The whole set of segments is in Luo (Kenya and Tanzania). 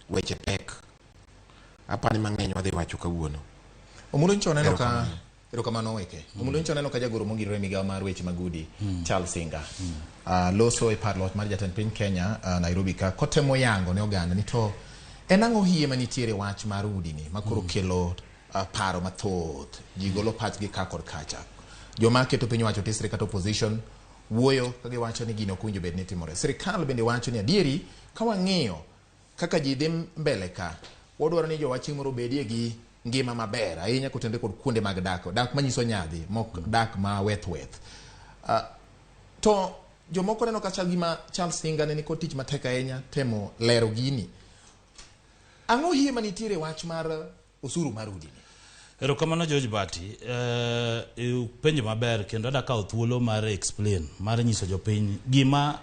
Weche tek. Apani mang'eny wadhi wacho kawuono. Omulo nyicho waneno ka erokamano weke. Omulo nyicho waneno ka jagoro mongirore e migawo mar weche mag udi Charles Inga loso e par loch mar jatend piny Kenya Nairobi ka kotemo yango ne oganda ni to en ang'o hie manitiere wach mar udi ni makoro kelo paro mathoth. Ji golo pachgi ka kod kacha. Joma keto piny owacho tisre kata opposition wuoyo ka giwacho ni gino ok owinjo bed ni timore. Sirikal bende wacho ni adieri ka wang'iyo kaka ji dhi mbele ka, wadwaro ni jowa chieng' moro obedie gi ngima maber ahinya kotenore kod kuonde mag dak, dak manyiso nyadhi, mok dak ma weth weth. To jomoko neno ka chal gima Charles Inga ne nikod tich matek ahinya temo lero gini. Ang'o hie manitiere wach mar osuru mar udi ni? Erokamano George Bati, penjo maber kendo adwa kawo thuolo mar explain mar nyiso jopiny gima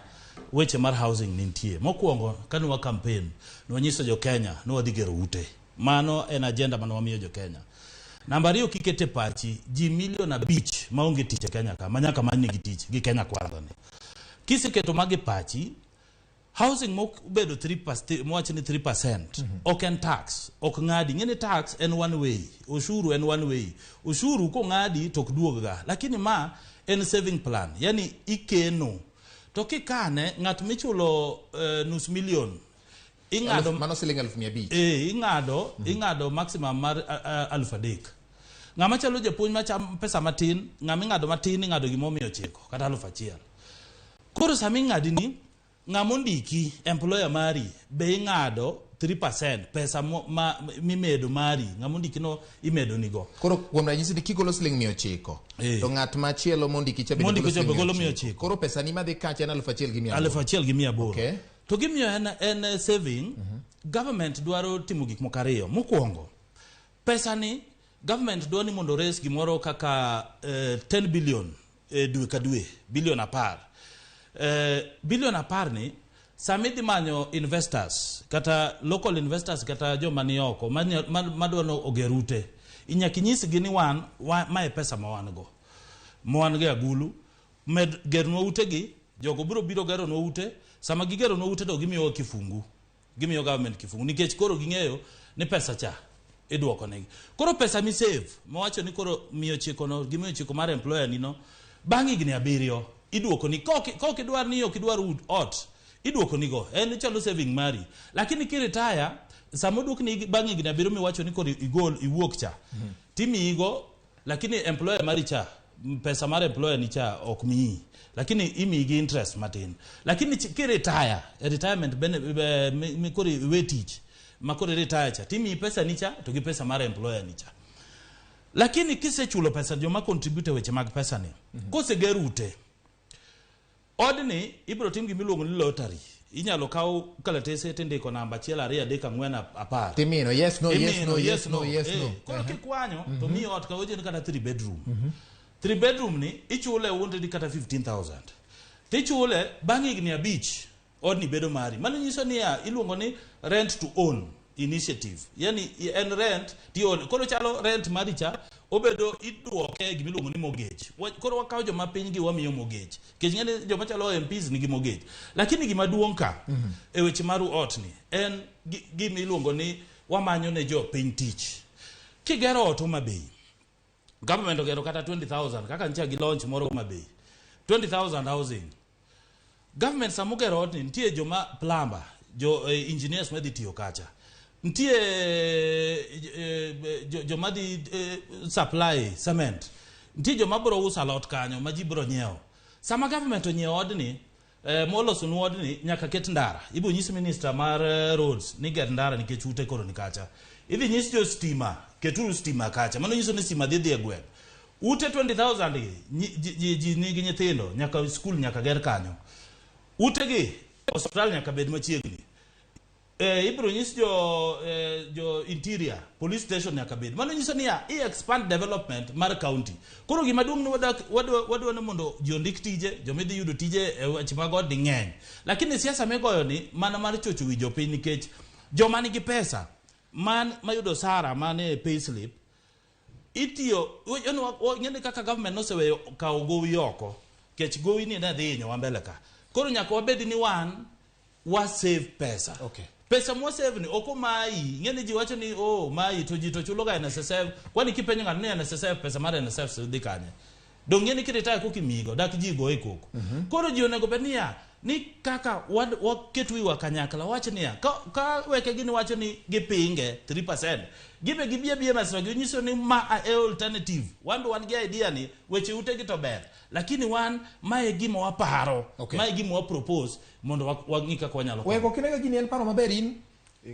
weche mar housing nitie. Mokwongo kane wa campaign ne wanyiso jo Kenya ni wadhi gero ute. Mano en agenda mane wamiyo jo Kenya. Namba ariyo kikete pachi ji milion 5 maonge tich e Kenya ka ma nyaka many nigi tich gi Kenya Kwanza ni. Kiseketo magi pachi housing mobedo 3% mowach ni 3% ok en tax ok ng'adi ng'e ni tax en one way ushuru en one way ushuru kong'adi to ok duog ga lakini ma en saving plan yani ikeno to kikane ng'at michulo nus million ing'ado Mano siling 500,000. Ing'ado ing'ado maximum mar 3,000. Ng'ama chalo japuonj macham pesa matin, ng'ama ing'ado matin ing'ado gimomiyo 9 kata 1,000. Koro sama ing'adi ni ng'ama ondiki employer mari be ing'ado 3% pesa ma mimedo mari ng'ama ondiki no imedo nigo. Koro kuom ranyisi ni kigolo siling 900 to ng'at machielo mondiki cha bende golo 900. Koro pesa ni madhi kacha en 1,800. 1,800. Okay. To gimiyo en saving, government dwaro timo gik moko ariyo. Mokwongo, pesa ni government dwaro ni mondo raise gimoro kaka 10 billion dwe ka dwe, bilion 10. Bilion 10 ni sama idhi manyo investors kata local investors kata joma ni oko madwa ni oger ute, nyaka inyisgi ni wan mae pesa ma wan go. Ma wan go e agulu, med gernwa utegi, jogo biro biro geronwa ute, sama gigeronwa ute to gimiyowa kifungu. Gimiyo government kifungu nikech koro ging'eyo ni pesa cha iduoko negi. Koro pesa mi save mawacho ni koro 900 no gi 900 mar employer ni no bang' higni 7 iduoko ni kok idwar ni ok idwar ot iduoko ni go en chalo saving mari. Lakini ki retire sama oduokni bang' higni 7 miwacho ni koro igol iwuok cha timiyi go, lakini employer mari cha pesa mar employer ni cha ok miyi, lakini imiyi gi interest matin. Lakini ki retire retirement bene mi koro iwe tich ma koro retire cha timiyi pesa ni cha to gi pesa mar employer ni cha. Lakini kisechulo pesa joma contribute weche mag pesa ni koseger ute odni ibiro tim gima iluongo ni lottery. Inyalo kaw kalatese tindiko namba 1 2 3 4 10. Timino yes no yes no yes no yes no. Koro kikwanyo to miyi ot ka weche ni kata 3 bedroom. 3 bedroom ni ichule already kata 15,000. Tichule bang' higni 5 odni bedo mari. Mano nyiso niya iluongo ni rent to own initiative. Yani en rent ti own. Koro chalo rent mari cha obedo iduoke gima iluongo ni mortgage. Koro wakawo joma piny gi wamiyo mortgage. Nikech ng'eni joma chalo MPs nigi mortgage. Lakini gima duong' ka e weche mar ot ni en gima iluongo ni wamanyo ne jopiny tich. Kigero ot Homa Bay, government ogero kata 20,000 kaka ncha gi launch moro Homa Bay. 20,000 housing. Government sama ogero odni nitie joma plumber, jo engineers madhi tiyo kacha. Nitie joma dhi supply cement. Nitie joma biro uso alot kanyo ma ji biro nyiewo. Sama government onyiewo odni, molosonu odni nyaka ket ndara. Ibiro nyis minister mar roads ni ger ndara nikech ute koro ni kacha. Idhi nyis jo stima, keturu stima kacha. Mano nyiso ni stima dhi dhi e gweng'. Ute 20,000 gi ji nigi nyithindo, nyaka skul nyaka ger kanyo. Ute gi hospital nyaka bed machiegni. Ibiro nyis jo interior police station nyaka bed. Mano nyiso niya i expand development mar county. Koro gima duong' ni wadwa ni mondo ji ondik tije, joma idhi yudo tije e weche mag ot ni ng'eny. Lakini siasa migoyo ni mana mar chocho wi jopiny nikech joma nigi pesa man mayudo sara man e payslip itiyo ng'eni kaka government noseweyo kawo gowi oko kech gowi ni ne dhi hinyowa mbele ka. Koro nyaka wabed ni wan wa save pesa. Okay. Pesa mwasave ni ok omayi. Ing'e ni ji wacho ni oh mayi to ji to chulo ga NSSF. Kwani kipenjo ng'ato ni NSSF pesa mar NSSF dhi kanye? Dong ng'e ni kiretire koka imiyigo dak ji goye koko. Koro ji onego bed niya ni kaka waket wiwa kanyakla wach niya ka weke gini wacho ni gipinge 3% gibe gibi abiya mesa ginyiso ni ma e alternative wan be wan gi idea ni weche ute gi to ber lakini wan mae gima waparo. Mae gima wa propose mondo wang'i kaka wanyalo konyo. Wego kinega gini en paro maber in.